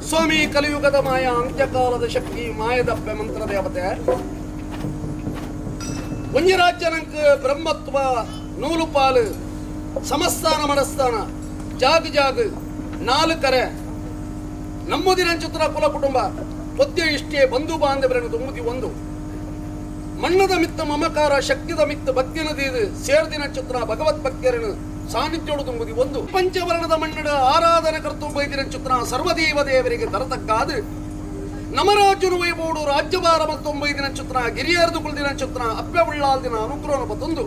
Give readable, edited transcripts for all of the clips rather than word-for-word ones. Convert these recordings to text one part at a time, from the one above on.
ಸ್ವಾಮಿ, ಕಲಿಯುಗದ ಮಾಯ, ಅಂತ್ಯಕಾಲದ ಶಕ್ತಿ, ಮಾಯದಪ್ಪೆ ಮಂತ್ರ ದೇವತೆ, ಒಂಜಿ ರಾಜ್ಯನಂಕ್ ಬ್ರಹ್ಮತ್ವ, ನೂಲುಪಾಲು, ಸಮಸ್ಥಾನ ಮನಸ್ಥಾನ, ಜಾಗ ಜಾಗ ನಾಲು ಕರೆ, ನಮ್ಮದಿನಂಚಿತ್ರ ಕುಲ ಕುಟುಂಬ ಪದ್ಯ ಇಷ್ಟೇ ಬಂಧು ಬಾಂಧವರನ್ನು ತುಂಬುದಿ ಒಂದು ಮಣ್ಣದ ಮಿತ್ತ ಮಮಕಾರ, ಶಕ್ತಿದ ಮಿತ್ತ ಭಕ್ತಿನ ದೀದು ಸೇರ್ದಿನ ಚಿತ್ರ ಭಗವತ್ ಭಕ್ತಿಯರನ್ನು ಸಾನ್ನಿಧ್ಯೋಡು ತುಂಬುದಿ ಒಂದು ಪಂಚವರ್ಣದ ಮಣ್ಣಡ ಆರಾಧನೆ ಕರ್ತು ಬೈದಿನ ಚಿತ್ರ ಸರ್ವದೇವ ದೇವರಿಗೆ ತರತಕ್ಕಾದು ನಮರಾಜನು ವೈಬೋಡು ರಾಜ್ಯಭಾರ ಮತ್ತೊಂಬೈದಿನ ಚಿತ್ರ ಗಿರಿಯರ್ದು ಕುಳ್ದಿನ ಚಿತ್ರ ಅಪ್ಪೆ ಉಳ್ಳಾಲ್ದಿನ ಅನುಗ್ರಹನ ಪತ್ತೊಂದು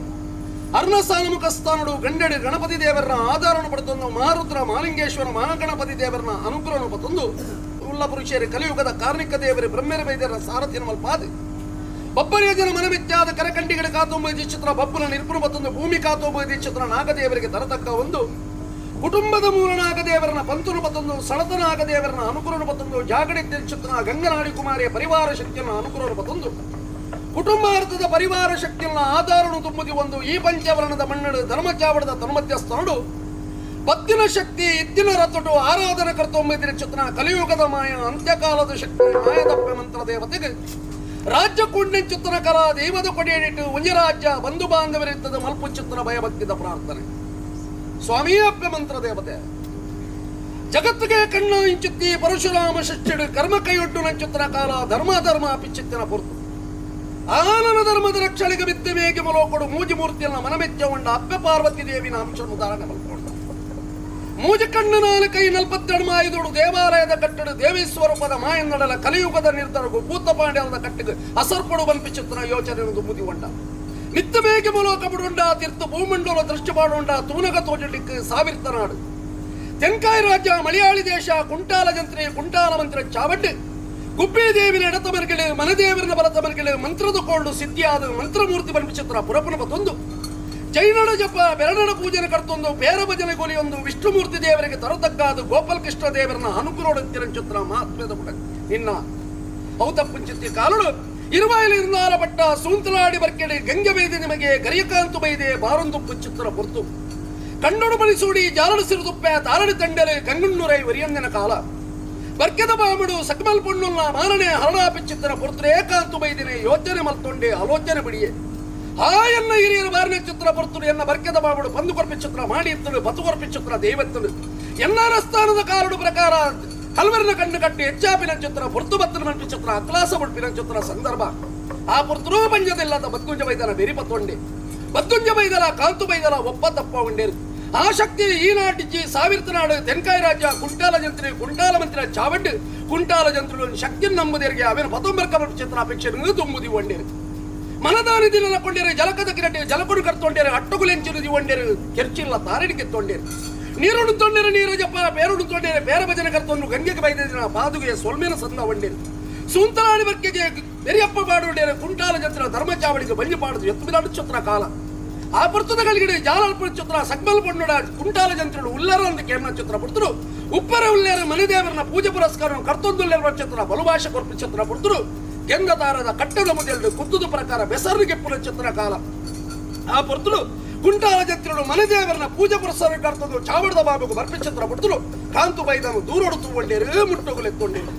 ಅರ್ಣಸ್ಥಾನ ಮುಖಸ್ಥಾನಡು ಗಂಡೆಡು ಗಣಪತಿ ದೇವರನ ಆಧಾರನು ಪಡೆದೊಂದು ಮಹಾರುದ್ರ ಮಹಾಲಿಂಗೇಶ್ವರ ಮಹಾಗಣಪತಿ ದೇವರನ ಅನುಗ್ರಹನು ಪತ್ತೊಂದು ಉಳ್ಳ ಪುರುಷರು ಕಲಿಯುಗದ ಕಾರ್ಣಿಕ ದೇವರು ಬ್ರಹ್ಮರ ವೈದ್ಯರ ಸಾರಥಿನ ಮಲ್ಪಾದು ಬಬ್ಬರಿಯ ಜನ ಮನಮೆಚ್ಚಾದ ಕರಕಂಡಿಗಳ ಕಾತೊಂಬ ಚಿತ್ರ ಬಬ್ಬುನ ನಿರ್ಪುಣ ಮತ್ತೊಂದು ಭೂಮಿ ಕಾತೊಂಬ ಚಿತ್ರ ನಾಗದೇವರಿಗೆ ತರತಕ್ಕ ಒಂದು ಕುಟುಂಬದ ಮೂಲ ನಾಗದೇವರನ ಪಂತುನು ಮತ್ತೊಂದು ಸಳತ ನಾಗದೇವರನ ಅನುಕೂಲನು ಮತ್ತೊಂದು ಜಾಗಡಿ ಚಿತ್ರ ಗಂಗನಾಡಿ ಕುಮಾರಿಯ ಪರಿವಾರ ಶಕ್ತಿಯನ್ನು ಅನುಕೂಲನು ಮತ್ತೊಂದು ಕುಟುಂಬಾರ್ಥದ ಪರಿವಾರ ಶಕ್ತಿಯನ್ನು ಆಧಾರನು ತುಂಬುದಿ ಒಂದು ಈ ಪಂಚವರ್ಣದ ಮಣ್ಣಡು ಧರ್ಮಚಾವಡದ ತನ್ಮಧ್ಯಸ್ಥನುಡು ಪತ್ತಿನ ಶಕ್ತಿ ಇತ್ತಿನ ರಥಟು ಆರಾಧನೆ ಕರ್ತೊಂಬೈದಿನ ಚಿತ್ರ ಕಲಿಯುಗದ ಮಾಯ, ಅಂತ್ಯಕಾಲದ ಶಕ್ತಿ, ಮಾಯದಪ್ಪೆ ಮಂತ್ರ ದೇವತೆಗೆ ರಾಜ್ಯ ಕುಂಡಿನ ಚಿತ್ರ ಕಲಾ ದೈವದ ಕೊಡಿಯಡಿಟ್ಟು ಒಂಜಿ ರಾಜ್ಯ ಬಂಧು ಬಾಂಧವರಿರ್ತದ ಮಲ್ಪು ಚಿತ್ರ ಭಯಭಕ್ತಿದ ಪ್ರಾರ್ಥನೆ. ಸ್ವಾಮಿ ಅಪ್ಪೆ ಮಂತ್ರ ದೇವತೆ, ಜಗತ್ತಿಗೆ ಕಣ್ಣು ಇಂಚುತ್ತಿ ಪರಶುರಾಮ ಶಿಷ್ಯಡು ಕರ್ಮ ಕೈಯೊಡ್ಡು ನಂಚುತ್ತಿನ ಕಾಲ ಧರ್ಮ ಧರ್ಮ ಪಿಚ್ಚಿತ್ತಿನ ಪೊರ್ತು ಆನನ ಧರ್ಮದ ರಕ್ಷಣೆಗೆ ಬಿದ್ದ ಮೇಗೆ ಮಲೋಕೊಡು ಮೂಜಿ ಮೂರ್ತಿಯನ್ನ ಮನಮೆಚ್ಚ ಉಂಡ ಅಪ್ಪೆ ಪಾರ್ವತಿ ದೇವಿನ ಅಂಶ ಉದಾಹರಣೆ ಮಲ್ಕೊಂಡ ಮೂಜಿ ಕಣ್ಣು ನಾಲ್ಕು ಕೈ 42 ಮಾಯುದೋಡು ದೇವಾಲಯದ ಕಟ್ಟಡ ದೇವಿ ಸ್ವರೂಪದ ಮಾಯನ್ನಡಲ ಕಲಿಯುಗದ ನಿರ್ಧರಗು ಭೂತಪಾಂಡ್ಯದ ಕಟ್ಟಿಗೆ ಅಸರ್ಪಡು ಬಂಪಿಚಿತ್ರ ಯೋಚನೆ ಮುದಿ ಉಂಡ ಮಿತ್ತ ಮೇಗೆ ಮೂಲಕ ಬುಡುಂಡ ತೀರ್ಥ ಭೂಮಂಡಲ ದೃಷ್ಟಿ ಪಾಡುಂಡ ತೂನಗ ತೋಜಲಿಕ್ಕೆ ಸಾವಿರ್ತನಾಡು ತೆಂಕಾಯಿ ರಾಜ್ಯ ಮಲಯಾಳಿ ದೇಶ ಕುಂಟಾಲ ಜಂತ್ರಿ ಕುಂಟಾಲ ಮಂತ್ರ ಚಾವಡ್ಡು ಗುಬ್ಬಿ ದೇವಿನ ಎಡತ ಮರ್ಗಿಳು ಮನದೇವರನ ಬಲತ ಮರ್ಗಿಳು ಮಂತ್ರದ ಕೋಳು ಸಿದ್ಧಿಯಾದ ಮಂತ್ರಮೂರ್ತಿ ಬಂಪಿಚಿತ್ರ ಪುರಪುನ ಪತ್ತೊಂದು ಜೈನಡ ಜಪ ಬೆರನಡ ಪೂಜನೆ ಕರ್ತೊಂದು ಬೇರ ಭಜನೆ ಗೊಲಿಯೊಂದು ವಿಷ್ಣುಮೂರ್ತಿ ದೇವರಿಗೆ ತರತಕ್ಕಾದ ಗೋಪಾಲಕೃಷ್ಣ ದೇವರನ್ನ ಅನುಕೂಲ ಮಹಾತ್ಮ್ಯದ ಪುಟ ನಿನ್ನ ಔತಪ್ಪುಂಚಿತ್ತಿ ಕಾಲುಡು ಇರುವಾಯಿಲಿ ಇರುನಾಲ ಪಟ್ಟ ಸೂಂತಲಾಡಿ ಬರ್ಕೆಡೆ ಗಂಗೆ ಬೈದೆ ನಿಮಗೆ ಗರಿಯಕಾಂತು ಬೈದೆ ಬಾರೊಂದು ಪುಂಚಿತ್ರ ಪೊರ್ತು ಕಣ್ಣೊಡು ಬಲಿಸೂಡಿ ಜಾಲಡು ಸಿರುದುಪ್ಪೆ ತಾರಡಿ ತಂಡಲೆ ಗಂಗಣ್ಣೂರೈ ವರಿಯಂದಿನ ಕಾಲ ಬರ್ಕೆದ ಬಾಮುಡು ಸಕಮಲ್ ಪೊಣ್ಣುಲ್ಲ ಮಾರನೆ ಹರಡಾ ಪಿಚ್ಚಿತ್ತನ ಪೊರ್ತುಡು ಏಕಾಂತು ಬೈದಿನಿ ಯೋಚನೆ ಮಲ್ತೊಂಡೆ ಆಲೋಚನೆ ಬಿಡಿಯೆ ಆ ಎನ್ನ ಹಿರಿಯರು ಬಾರನೆ ಚಿತ್ರ ಪೊರ್ತುಡು ಎನ್ನ ಬರ್ಕೆದ ಬಾಬುಡು ಬಂದು ಕೊರ್ಪಿ ಚಿತ್ರ ಮಾಡಿ ಇತ್ತಳು ಬತು ಕೊರ್ಪಿ ಚಿತ್ರ ದೇವತ್ತಳು ಎನ್ನ ರಸ್ಥಾನದ ಕಾಲಡು ಪ್ರಕಾರ ಕಲ್ವರಿನ ಕಣ್ಣು ಕಟ್ಟಿ ಹೆಚ್ಚಾಪಿನ ಚಿತ್ರ ಪೊರ್ತು ಬತ್ತನ ಮಂಪಿ ಚಿತ್ರ ಅಕ್ಲಾಸ ಬುಡ್ಪಿನ ಚಿತ್ರ ಸಂದರ್ಭ ಆ ಪೊರ್ತುರು ಪಂಜದಿಲ್ಲದ ಬದ್ಗುಂಜ ಬೈದನ ಬೆರಿ ಪತ್ತೊಂಡೆ ಬದ್ಗುಂಜ ಬೈದಲ ಕಾಂತು ಬೈದಲ ಒಪ್ಪ ತಪ್ಪ ಉಂಡೇರು ಆ ಶಕ್ತಿ ಈನಾಟಿಜ್ಜಿ ಸಾವಿರತನಾಡು ತೆನ್ಕಾಯಿ ರಾಜ್ಯ ಕುಂಟಾಲ ಜಂತ್ರಿ ಕುಂಟಾಲ ಮಂತ್ರ ಚಾವಡ್ಡು ಕುಂಟಾಲ ಜಂತ್ರುలు ಶಕ್ತಿನ ನಂಬುದೇರಿಗೆ ಅವೇನು ಪತ್ತೊಂಬರ್ಕ ಚಿತ್ರ ಅಪೇಕ್ಷೆ ತುಂಬುದಿ ಒಂಡೇರು ಮನದಾನಿ ದಿನ ಕೊಂಡೇರು ಜಲಕದ ಕಿರಟೆ ಜಲಕೊಡು ಕರ್ತೊಂಡೇರು ಅಟ್ಟುಗುಲೆಂಚಿರು ಒಂಡೇರು ಕೆರ್ಚಿಲ್ಲ ತಾರಡಿಗೆ ತೊಂಡೇರು ನೀರುಡು ತೊಂಡೇರು ನೀರು ಜಪ್ಪ ಬೇರುಡು ತೊಂಡೇರು ಬೇರೆ ಭಜನೆ ಕರ್ತೊಂಡು ಗಂಗೆಗೆ ಬೈದಿನ ಬಾದುಗೆ ಸೊಲ್ಮೇನ ಸಂದ ಒಂಡೇರು ಸೂಂತಲಾಡಿ ಬರ್ಕೆಗೆ ಬೆರಿಯಪ್ಪ ಪಾಡುಂಡೇರು ಕುಂಟಾಲ ಜಂತ್ರ ಧರ್ಮಚಾವಡಿಗೆ ಬಂಜಿ ಪಾಡುದು ಎತ್ತು ಬಿಲಾಡು ಛತ್ರ ಕಾಲ ಆ ಪುರ್ತದ ಗಳಿಗಡೆ ಜಾಲಲ್ಪುರ ಚಿತ್ರ ಸಗ್ಮಲ್ ಪೊಣ್ಣುಡ ಕುಂಟಾಲ ಜಂತ್ರುಡು ಉಲ್ಲರ ಅಂತ ಕೇಮನ ಚಿತ್ರ ಪುರ್ತರು ಉಪ್ಪರ ಉಲ್ಲೇರ ಮನೆದೇವರನ ಪೂಜೆ ಪುರಸ್ಕಾರ ಕರ್ತೊಂದುಲ್ಲೇರ ಚಿತ್ರ ಬಲುಭಾಷೆ ಕೊರ್ಪು ಚಿತ್ರ ಪುರ್ತರು ಗೆಂಗತಾರದ ಕಟ್ಟದ ಮುದೆಲ್ಡು ಕುದ್ದುದ ಪ್ರಕಾರ ಬೆಸರಿಗೆ ಪುರ ಚಿತ್ರ ಕಾಲ ಆ ಪುರ್ತುಡು ಕುಂಟಾಲ ಜಂತ್ರುಡು ಮನೆದೇವರನ ಪೂಜೆ ಪುರಸ್ಕಾರ ಕರ್ತೊಂದು ಚಾವಡದ ಬಾಬುಗು ಬರ್ಪಿ ಚಿತ್ರ ಪುರ್ತುಡು ಕಾಂತು ಬೈದನು ದೂರೊಡು ತೂವಂಡೇರು ಮುಟ್ಟುಗುಲೆತ್ತೊಂಡೇರು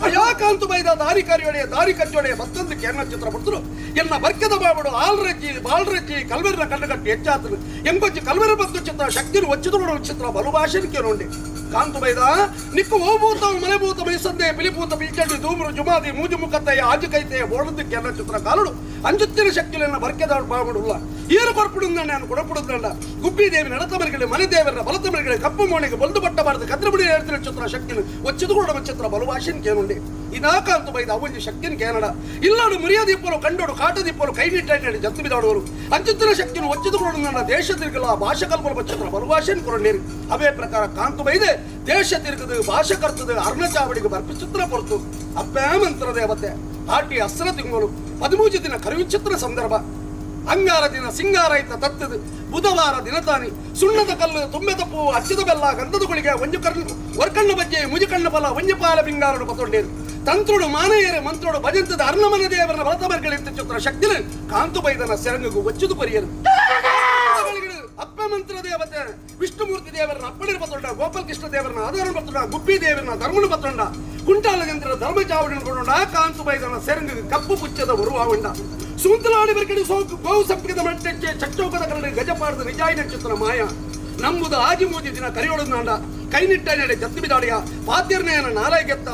ಅಯಾ ಕಾಂತು ಬೈದ ದಾರಿ ಕರಿಯೊಡೆ ದಾರಿ ಕಚ್ಚೊಡೆ ಮತ್ತೊಂದು ಕೇರಳ ಚಿತ್ರ ಪುರ್ತುಡು ಎನ್ನ ಬರ್ಕದ ಬಾಬುಡು ಆಲ್ರಜ್ಜಿ ಬಾಲ್ರಜ್ಜಿ ಕಲ್ವೆರ್ನ ಕಣ್ಣುಕಟ್ಟಿ ಹೆಚ್ಚಾತನು ಎಂಗೊಜ್ಜಿ ಕಲ್ವೆರ ಬತ್ತು ಚಿತ್ರ ಶಕ್ತಿನು ವಚ್ಚಿದು ಚಿತ್ರ ಬಲು ಕೇರುಂಡೆ ಕಾಂತು ಬೈದ ನಿಕ್ಕು ಓಭೂತ ಮನೆಭೂತ ಮೈಸಂದೆ ಪಿಲಿಪೂತ ಪಿಲ್ಚಂಡಿ ದೂಮರು ಜುಮಾದಿ ಮೂಜು ಮುಖತ್ತಯ್ಯ ಆಜು ಕೈತೆಯ ಬೋಳದ್ದು ಕೇರಳ ಚಿತ್ರ ಕಾಲುಡು ಅಂಜುತ್ತಿನ ಶಕ್ತಿಲೆನ್ನ ಬರ್ಕೆದ ಬಾಬುಡುಲ್ಲ ಏರು ಕೊರ್ಪುಡುಂದ ನಾನು ಕೊಡಪುಡುಂದ ಗುಬ್ಬಿ ದೇವಿ ನಡತ ಮರಿಗಳು ಮನೆ ದೇವರ ಬಲತ ಮರಿಗಳು ಕಪ್ಪು ಮೋಣಿಗೆ ಬೊಲ್ದು ಪಟ್ಟ ಬಾರದು ಕದ್ರಬುಡಿ ಹೇಳ್ತಿನ ಚಿತ್ರ ಶಕ್ತಿನು ವಚ್ಚಿದು ಕೂಡ ಚಿತ್ರ ಬಲು ಭಾಷೆನ ಕೇನುಂಡೆ ಇದಾಕಾಂತು ಬೈದ ಅವೊಂಜಿ ಶಕ್ತಿನ ಕೇನಡ ಇಲ್ಲಾಡು ಮುರಿಯ ದೀಪಲು ಕಂಡೋಡು ಕಾಟ ದೀಪಲು ಕೈ ನೀಟಾಡಿ ಜತ್ತು ಬಿದಾಡುವರು ಅಂಚುತ್ತಿನ ಶಕ್ತಿನು ವಚ್ಚಿದು ಕೂಡ ದೇಶ ತಿರುಗಲ ಭಾಷೆ ಕಲ್ಪನ ಚಿತ್ರ ಬಲು ಭಾಷೆನ ಕೊರಣ್ಣೇರು ಅವೇ ಪ್ರಕಾರ ಕಾಂತು ಬೈದೆ ದೇಶ ತಿರುಗದು ಭಾಷೆ ಕರ್ತದು ಅರ್ಣಚಾವಡಿಗೆ ಬರ್ಪಿ ಚಿತ್ರ ಪೊರ್ತು ಅಪ್ಪೇ ಮಂತ್ರ ದೇವತೆ ಆಟಿ ಅಸ್ರ ತಿಂಗಳು 13 ದಿನ ಕರಿವಿಚಿತ್ರ ಸಂದರ್ಭ ಅಂಗಾರ ದಿನ ಸಿಂಗಾರ ಇತ್ತ ತತ್ತದು ಬುಧವಾರ ದಿನತಾನಿ ಸುಣ್ಣದ ಕಲ್ಲು ತುಂಬೆದ ಪೂ ಹಚ್ಚಿದ ಬೆಲ್ಲ ಗಂಧದ ಗುಳಿಗೆ ಒಂಜು ಕರ್ಣ ವರ್ಕಣ್ಣ ಬಜ್ಜೆ ಮುಜುಕಣ್ಣ ಬಲ ಒಂಜು ಪಾಲ ಬಿಂಗಾರಡು ಪತೊಂಡೇರು ತಂತ್ರುಡು ಮಾನೆಯರು ಮಂತ್ರುಡು ಭಜಂತದ ಅರ್ಣಮನ ದೇವರನ ಬಲತಮರ್ಗಳಿತ್ತ ಚಿತ್ರ ಶಕ್ತಿಲು ಕಾಂತು ಬೈದನ ಸೆರಂಗಿಗೂ ಒಚ್ಚುದು ಪರಿಯರು ಅಪ್ಪೆ ಮಂತ್ರ ದೇವತೆ ವಿಷ್ಣುಮೂರ್ತಿ ದೇವರನ್ನ ಅಪ್ಪಳಿರು ಬತ್ತೊಂಡ, ಗೋಪಾಲಕೃಷ್ಣ ದೇವರನ್ನ ಆಧಾರ ಬತ್ತೊಂಡ, ಗುಬ್ಬಿ ದೇವರನ್ನ ಧರ್ಮನು ಬತ್ತೊಂಡ, ಕುಂಟಾಲ ಜಂತ್ರ ಧರ್ಮ ಚಾವಡಿನ ಕೊಂಡ, ಕಾಂತು ಬೈದನ ಸೆರಂಗ ಕಪ್ಪು ಪುಚ್ಚದ ಉರುವಾವಂಡ, ಸೂಂತಲಾಡಿ ಬರ್ಕಡಿ ಸೋಕು ಗೋವು ಸಂಪಿಗೆದ ಮಟ್ಟಕ್ಕೆ ಚಚ್ಚೌಕದ ಕರಡಿ ಗಜಪಾಡದ ನಿಜಾಯಿನ ಚಿತ್ರ ಮಾಯ ನಂಬುದು ಆಜಿ ಮೂಜಿ ದಿನ ಕರಿಯೋಡು ನಾಂಡ ಕೈನಿಟ್ಟ ನಡೆ ಜತ್ತು ಬಿದಾಡಿಯ ಪಾತಿರ್ನೇನ ನಾಲೈ ಗೆತ್ತ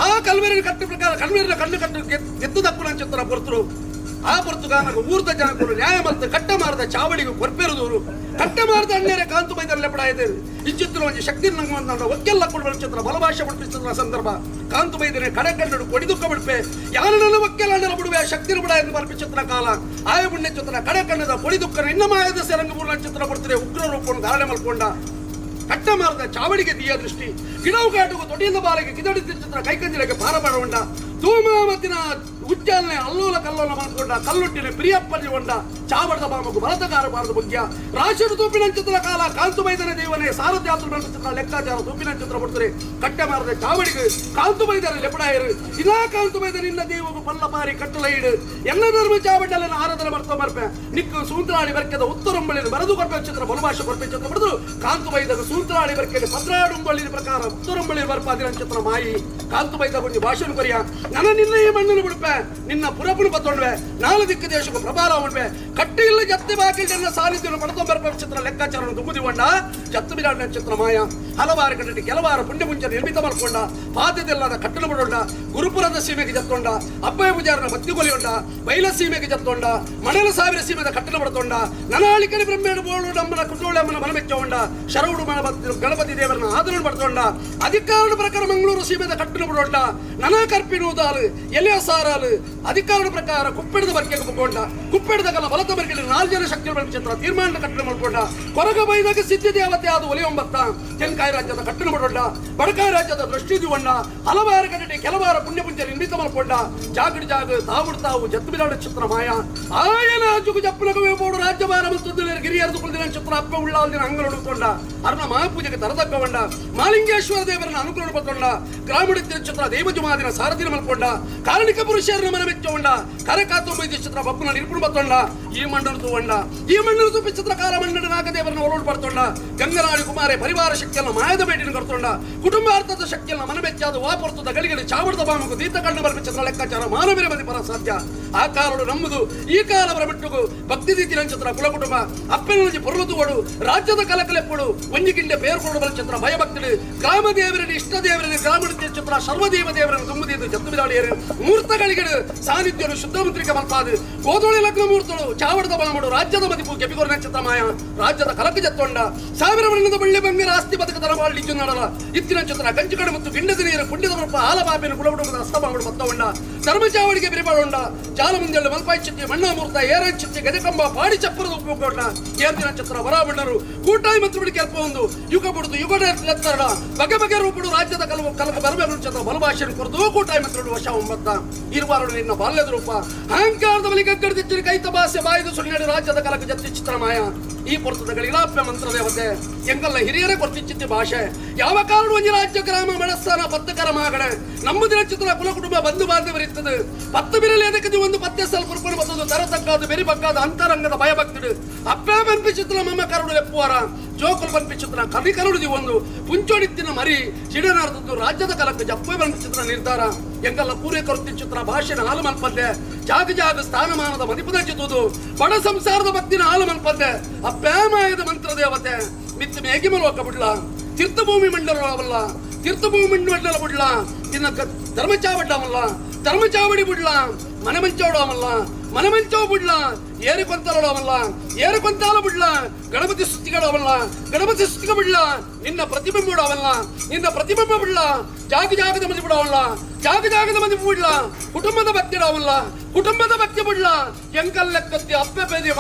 ಆ ಕಲ್ವೆರಿನ ಕಟ್ಟು ಪ್ರಕಾರ ಕಲ್ವೆರಿನ ಕಣ್ಣು ಕಟ್ಟು ಗೆತ್ತು ದಕ್ಕುನ ಚಿತ್ರ ಪೊರ್ತರು. ಆ ಪೊರ್ತುಗಾನಗ ಊರ್ದ ಜನಕರು ನ್ಯಾಯ ಮತ್ತು ಕಟ್ಟ ಮಾರದ ಚಾವಡಿಗೆ ಕೊರ್ಪೆರುದೂರು ಕಟ್ಟ ಮಾರದ ಅಣ್ಣರೆ ಕಾಂತು ಬೈದಲ್ಲೇ ಪಡಾಯಿದೆ ಇಂಚಿತ್ರ ಒಂಜಿ ಶಕ್ತಿ ನಂಗೆ ಒಕ್ಕೆಲ್ಲ ಕೊಡುವ ಚಿತ್ರ ಬಲಭಾಷೆ ಪಡಿಪಿಸಿದ ಸಂದರ್ಭ ಕಾಂತು ಬೈದರೆ ಕಡೆ ಕಣ್ಣು ಕೊಡಿದುಕ್ಕ ಬಿಡ್ಪೆ ಯಾರನ್ನ ಒಕ್ಕೆಲ್ಲ ಅಣ್ಣರ ಬಿಡುವೆ ಶಕ್ತಿ ಬಿಡ ಎಂದು ಬರ್ಪಿಚಿತ್ರ ಕಾಲ ಆಯ ಪುಣ್ಯ ಚಿತ್ರ ಕಡೆ ಕಣ್ಣದ ಕೊಡಿದುಕ್ಕನ ಇನ್ನ ಮಾಯದ ಸೆರಂಗಪೂರ್ಣ ಚಿತ್ರ ಕೊಡ್ತಾರೆ ಉಗ್ರ ರೂಪವನ್ನು ಧಾರಣೆ ಮಲ್ಕೊಂಡ ಕಟ್ಟ ಮಾರದ ಚಾವಡಿಗೆ ದಿಯ ದೃಷ್ಟಿ ಗಿಡವು ಕಾಟುಗು ತೊಟ್ಟಿಯಿಂದ ಬಾಲಿಗೆ ಕಿದಡಿ ಚಿತ್ರ ಕೈಕಂಜಿಲಕ್ಕೆ ಭಾರ ಮಾಡವಂಡ ತೂಮಾಮತಿನ ಉಜ್ಜಾಲನೆ ಅಲ್ಲೋಲ ಕಲ್ಲೋಲ ಮಾಡ್ಕೊಂಡ ಕಲ್ಲುಟ್ಟಿನ ಪ್ರಿಯಪ್ಪಲ್ಲಿ ಹೊಂಡ ಚಾವಡದ ಬಾಮಗು ಬಲತಗಾರ ಬಾರದ ಬುಗ್ಯ ರಾಶರು ತೂಪಿನ ಚಿತ್ರ ಕಾಲ ಕಾಂತು ಬೈದನ ದೇವನೇ ಸಾರಥ್ಯಾತ್ರ ಚಿತ್ರ ಲೆಕ್ಕಾಚಾರ ತೂಪಿನ ಚಿತ್ರ ಕೊಡ್ತಾರೆ ಕಟ್ಟೆ ಮಾರದ ಚಾವಡಿಗೆ ಕಾಂತು ಬೈದರ ಲೆಪಡಾಯರು ಇದಾ ಕಾಂತು ಬೈದ ನಿನ್ನ ದೇವಗು ಪಲ್ಲಪಾರಿ ಕಟ್ಟಲ ಇಡು ಎಲ್ಲ ಧರ್ಮ ಚಾವಡಲ್ಲ ಆರಾಧನೆ ಮಾಡ್ತಾ ಮರ್ಪೆ ನಿಕ್ಕು ಸೂಂತ್ರಾಳಿ ಬರ್ಕೆದ ಉತ್ತರಂಬಳಿನ ಬರೆದು ಕೊರ್ಪೆ ಚಿತ್ರ ಬಲಭಾಷೆ ಕೊರ್ಪೆ ಚಿತ್ರ ಬರೆದು ಕಾಂತು ಬೈದಾಗ ಸೂಂತ್ರಾಳಿ ಬರ್ಕೆದ ಪತ್ರಾಡುಂಬಳ್ಳಿ ಪ್ರಕಾರ ಉತ್ತರಂಬಳಿ ಬರ್ಪಾದಿನ ಚಿತ್ರ ಮಾಯಿ ಕಾಂತು ಬೈದ ಕೊಂಚ ಭಾಷಣ ಕೊರಿಯ ನನ್ನ ನಿನ್ನ ಈ ಮಣ್ಣನ್ನು ಬಿಡುಪೆ ನಿನ್ನ ಪುರಪುನ ಬತ್ತೊಂಡ್ವೆ ನಾಲು ದಿಕ್ಕು ದೇಶಕ್ಕೂ ಪ್ರಭಾರ ಉಂಡ್ವೆ ಕಟ್ಟಿ ಇಲ್ಲ ಜತ್ತಿ ಬಾಕಿ ಜನ ಸಾನ್ನಿಧ್ಯವನ್ನು ಪಡೆದೊಂಬರ್ಪ ಚಿತ್ರ ಲೆಕ್ಕಾಚಾರವನ್ನು ದುಗುದಿಕೊಂಡ ಜತ್ತು ಬಿರಾಡಿನ ಚಿತ್ರ ಮಾಯ ಹಲವಾರು ಕಡೆ ಕೆಲವಾರು ಪುಣ್ಯ ಮುಂಚೆ ನಿರ್ಮಿತ ಮಾಡ್ಕೊಂಡ ಪಾದದೆಲ್ಲದ ಕಟ್ಟಲು ಬಿಡೊಂಡ ಗುರುಪುರದ ಸೀಮೆಗೆ ಜತ್ತೊಂಡ ಅಪ್ಪಯ್ಯ ಪೂಜಾರನ ಬತ್ತಿಗೊಲಿಯೊಂಡ ಬೈಲ ಸೀಮೆಗೆ ಜತ್ತೊಂಡ ಮಣಲ ಸಾವಿರ ಸೀಮೆದ ಕಟ್ಟಲು ಬಡತೊಂಡ ನನಾಳಿಕರಿ ಬ್ರಹ್ಮೇಡು ಬೋಳು ನಮ್ಮನ ಕುಟೋಳಮ್ಮನ ಮನಮೆಚ್ಚೊಂಡ ಶರವುಡು ಗಣಪತಿ ದೇವರನ್ನ ಆದರಣೆ ಪಡ್ತೊಂಡ ಅಧಿಕಾರದ ಪ್ರಕಾರ ಮಂಗಳೂರು ಸೀಮೆದ ಕಟ್ಟಲು ಬಿಡೊಂಡ ನನ ಕರ್ಪಿನುವುದಾಲು ಎಲೆಯ ಸಾರಾಲು ಅಧಿಕಾರದ ಪ್ರಕಾರ ಕುಪ್ಪಿಡದ ಬರ್ಕೆಗೆ ಮುಕ್ಕೊಂಡ ಕುಪ್ಪಿಡದ ಕಲ ಬಲತ ಬರ್ಕೆಗೆ ನಾಲ್ಕು ಜನ ಶಕ್ತಿ ಚಿತ್ರ ತೀರ್ಮಾನ ಕಟ್ಟಡ ಮಾಡ್ಕೊಂಡ ಕೊರಗ ಬೈದಾಗ ಸಿದ್ಧಿ ದೇವತೆ ಆದ ಒಲಿಯೊಂಬತ್ತ ತೆನ್ಕಾಯಿ ರಾಜ್ಯದ ಕಟ್ಟಡ ಮಾಡೋಣ ಬಡಕಾಯಿ ರಾಜ್ಯದ ದೃಷ್ಟಿ ದಿವಣ್ಣ ಹಲವಾರು ಕಡೆ ಕೆಲವಾರು ಪುಣ್ಯ ಪುಂಜ ನಿರ್ಮಿತ ಮಾಡ್ಕೊಂಡ ಜಾಗಡಿ ಜಾಗ ತಾವುಡು ತಾವು ಜತ್ತು ಬಿಡಾಡ ಚಿತ್ರ ಮಾಯ ಆಯನ ಜುಗು ಜಪ್ಪನಗವೇ ಬೋಡು ರಾಜ್ಯಭಾರ ಮತ್ತು ಗಿರಿಯರ್ದು ಕುಳಿದಿನ ಚಿತ್ರ ಅಪ್ಪ ಉಳ್ಳಾಲ್ದಿನ ಅಂಗಲೊಡುಕೊಂಡ ಅರ್ಣ ಮಹಾಪೂಜೆಗೆ ತರತಕ್ಕವಂಡ ಮಾಲಿಂಗೇಶ್ವರ ದೇವರನ್ನ ಅನುಗ್ರಹ ಪಡ್ಕೊಂಡ ಗ್ರಾಮೀಣ ಚಿತ್ರ ದೇವಜುಮಾದಿನ ಸಾರಥಿನ ಮಲ್ಕೊಂಡ ಕಾರಣಿಕ ಪುರುಷರನ್ನ ಮನ ಮೆಚ್ಚೊಂಡ ಕರಕಾತೊಂಬೈದು ಚಿತ್ರ ಬಪ್ಪನ ನಿರ್ಪುಣ ಬತ್ತೊಂಡ ಈ ಮಂಡನ ತೂವಂಡ ಈ ಮಂಡನ ತೂಪಿ ಚಿತ್ರ ಕಾಲ ಮಂಡನ ನಾಗದೇವರನ್ನ ಒಳೋಡ್ ಪಡ್ತೊಂಡ ಗಂಗರಾಣಿ ಕುಮಾರೆ ಪರಿವಾರ ಶಕ್ತಿಯನ್ನ ಮಾಯದ ಬೇಟಿನ ಕರ್ತೊಂಡ ಕುಟುಂಬಾರ್ಥದ ಶಕ್ತಿಯನ್ನ ಮನ ಮೆಚ್ಚಾದ ವಾಪರ್ತದ ಗಳಿಗಳಿ ಚಾವಡದ ಬಾಮಗು ದೀತ ಕಣ್ಣು ಬರ್ಪಿ ಚಿತ್ರ ಲೆಕ್ಕಾಚಾರ ಮಾನವೀರ ಮತಿ ಪರ ಸಾಧ್ಯ ಆ ಕಾಲಡು ನಮ್ಮದು ಈ ಕಾಲ ಬರಬಿಟ್ಟುಗು ಭಕ್ತಿ ರೀತಿ ಚಿತ್ರ ಕುಲ ಕುಟುಂಬ ಅಪ್ಪನ ಪೊರಲು ತೂವಡು ರಾಜ್ಯದ ಕಲಕಲೆಪ್ಪಡು ಒಂಜಿ ಗಿಂಡೆ ಪೇರು ಕೊಡು ಬಲ ಚಿತ್ರ ಭಯಭಕ್ತರು ಗ್ರಾಮ ದೇವರಲ್ಲಿ ಇಷ್ಟ ದೇವರಲ್ಲಿ ಗ್ರಾಮೀಣ ಚಿತ್ರ ಸರ್ವದೇವ ದೇವರನ್ನು ತುಂಬುದಿದ್ದು ಜತ್ತು ಬಿದಾಡಿಯರು ಮೂರ್ತಗಳಿಗೆ ಸಾನ್ನಿಧ್ಯರು ಶುದ್ಧ ಮುದ್ರಿಕೆ ಮಲ್ಪಾದು ಗೋಧೋಳಿ ಲಗ್ನ ಮೂರ್ತಳು ಚಾವಡದ ಬಾಮಡು ರಾಜ್ಯದ ಮದಿಪು ಕೆಪಿಗೊರನ ಚಿತ್ರಮಾಯ ರಾಜ್ಯದ ಕಲಕ ಜತ್ತೊಂಡ ಸಾವಿರ ವರ್ಣದ ಬಳ್ಳಿ ಬಂಗಾರ ಆಸ್ತಿ ಬದುಕ ತರ ಬಾಳಿದ್ದು ನಡಲ ಇತ್ತಿನ ಚಿತ್ರ ಕಂಚುಕಡೆ ಮತ್ತು ಗಿಂಡದ ನೀರು ಪುಣ್ಯದ ಬರಪ ಆಲಬಾಬಿನ ಕುಲಬುಡುಗದ ಅಸ್ತಮಾಂಗಡು ಮತ್ತವಣ್ಣ ಧರ್ಮಚಾವಡಿಗೆ ಬಿರಿಬಾಳೊಂಡ ಜಾಲ ಮುಂದೆಳ್ಳು ಮಲ್ಪಾಯಿ ಚಿತ್ತಿ ಮಣ್ಣಾಮೂರ್ತ ಏರನ್ ಚಿತ್ತಿ ಗಜಕಂಬ ಪಾಡಿ ಚಪ್ಪರದ ಉಪಯೋಗ ಏರ್ದಿನ ಚಿತ್ರ ವರಾಬಣ್ಣರು ಕೂಟಾಯಿ ಮತ್ತು ಬಿಡಿ ಕೆಲ್ಪ ಒಂದು ಯುಗ ಬುಡುದು ಯುಗ ಲೆತ್ತರಡ ಬಗೆ ಬಗೆ ರೂಪುಡು ರಾಜ್ಯದ ಕಲವು ಕಲಕ ಬರಬೇಕು ಚಿತ್ರ ಬಲಭಾಷೆಯನ್ನು ಕೊರದು ಕೂಟಾಯಿ ಮತ್ತು ವಶ ಒಂಬತ್ತ ಇರುವಾರು ನಿನ್ನ ಬಾಲ್ಯದ ರೂಪ ಅಹಂಕಾರದ ಬಲಿ ಗಗ್ಗಡದಿಚ್ಚರಿ ಕೈತ ಭಾಷೆ ಬಾಯಿದು ಸುಳ್ಳಿನಡಿ ರಾಜ್ಯದ ಕಲಕ ಜತ್ತಿ ಚಿತ್ರಮಾಯ ಈ ಪೊರ್ತದಗಳಿಲಾಪ್ಯ ಮಂತ್ರದೇವತೆ ಎಂಗಲ್ಲ ಹಿರಿಯರೇ ಕೊರ್ತಿಚ್ಚಿತ್ತಿ ಭಾಷೆ ಯಾವ ಕಾರಣ ಒಂಜಿ ರಾಜ್ಯ ಗ್ರಾಮ ಮನಸ್ಸಾನ ಪತ್ತಕರ ಮಗಡೆ ನಮ್ಮದಿನ ಚಿತ್ರ ಕುಲ ಕುಟುಂಬ ಬಂಧು ಬಾಂಧವರಿರ್ತದೆ ಪತ್ತು ಬಿರಲಿ ಅದಕ್ಕೆ ಒಂದು ಪತ್ತೆ ಸಲ ಕುರ್ಪಣ ಬತ್ತದು ತರತಕ್ಕಾದ ಬೆರಿ ಬಕ್ಕಾದ ಅಂತರಂಗದ ಭಯಭಕ್ತಿಡು ಅಪ್ಪೇ ಬನ್ಪಿ ಚಿತ್ರ ಮಮ್ಮ ಕರುಡು ಲೆಪ್ಪುವಾರ ಜೋಕುಲು ಬನ್ಪಿ ಚಿತ್ರ ಕವಿ ಕರುಡುದಿ ಒಂದು ಪುಂಚೋಡಿತ್ತಿನ ಮರಿ ಚಿಡನಾರ್ದದ್ದು ರಾಜ್ಯದ ಕಲಕ ಜಪ್ಪೆ ಬನ್ಪಿ ಚಿತ್ರ ನಿರ್ಧಾರ ಎಂಗಲ್ಲ ಪೂರ್ವ ಕರುತಿ ಚಿತ್ರ ಭಾಷೆನ ಹಾಲು ಮಲ್ಪದ್ದೆ ಜಾಗ ಜಾಗ ಸ್ಥಾನಮಾನದ ಮದಿಪದ ಚಿತ್ತುದು ಬಡ ಸಂಸಾರದ ಭಕ್ತಿನ ಹಾಲು ಮಲ್ಪದ್ದೆ ಅಪ್ಪೇಮಾಯದ ಮಂತ್ರ ದೇವತೆ ಮಿತ್ತು ಮೇಗಿಮಲೋಕ ಬಿಡ್ಲ ತೀರ್ಥಭೂಮಿ ಮಂಡಲ ಅವಲ್ಲ ತೀರ್ಥಭೂಮಿ ಮಂಡಲ ಬಿಡ್ಲ ನಿನ್ನ ಧರ್ಮಚಾವಡ್ಡಮಲ್ಲ ಧರ್ಮಚಾವಡಿ ಬಿಡ್ಲ ಮನಮಂಚೋಡಮಲ್ಲ ಮನಮಂಚೋ ಬಿಡ್ಲ ಏರು ಕೊಂತಲೋಡಮಲ್ಲ ಏರು ಕೊಂತಾಲ ಬಿಡ್ಲ ಗಣಪತಿ ಸ್ತುತಿಗಳವಲ್ಲ ಗಣಪತಿ ಸ್ತುತಿಗ ಬಿಡ್ಲ ನಿನ್ನ ಪ್ರತಿಬಿಂಬ ಅವಲ್ಲ ನಿನ್ನ ಪ್ರತಿಬಿಂಬ ಬಿಡ್ಲ ಜಾಗ ಜಾಗದ ಮದಿ ಬಿಡವಲ್ಲ ಜಾಗ ಜಾಗದ ಮದಿ ಬಿಡ್ಲ ಕುಟುಂಬದ ಭಕ್ತಿ ಅವಲ್ಲ ಕುಟುಂಬದ ಭಕ್ತಿ ಬಿಡ್ಲ ಎಂಕಲ್ಲೆಕ್ಕತ್ತಿ ಅಪ್ಪೆ ಪೇದಿ.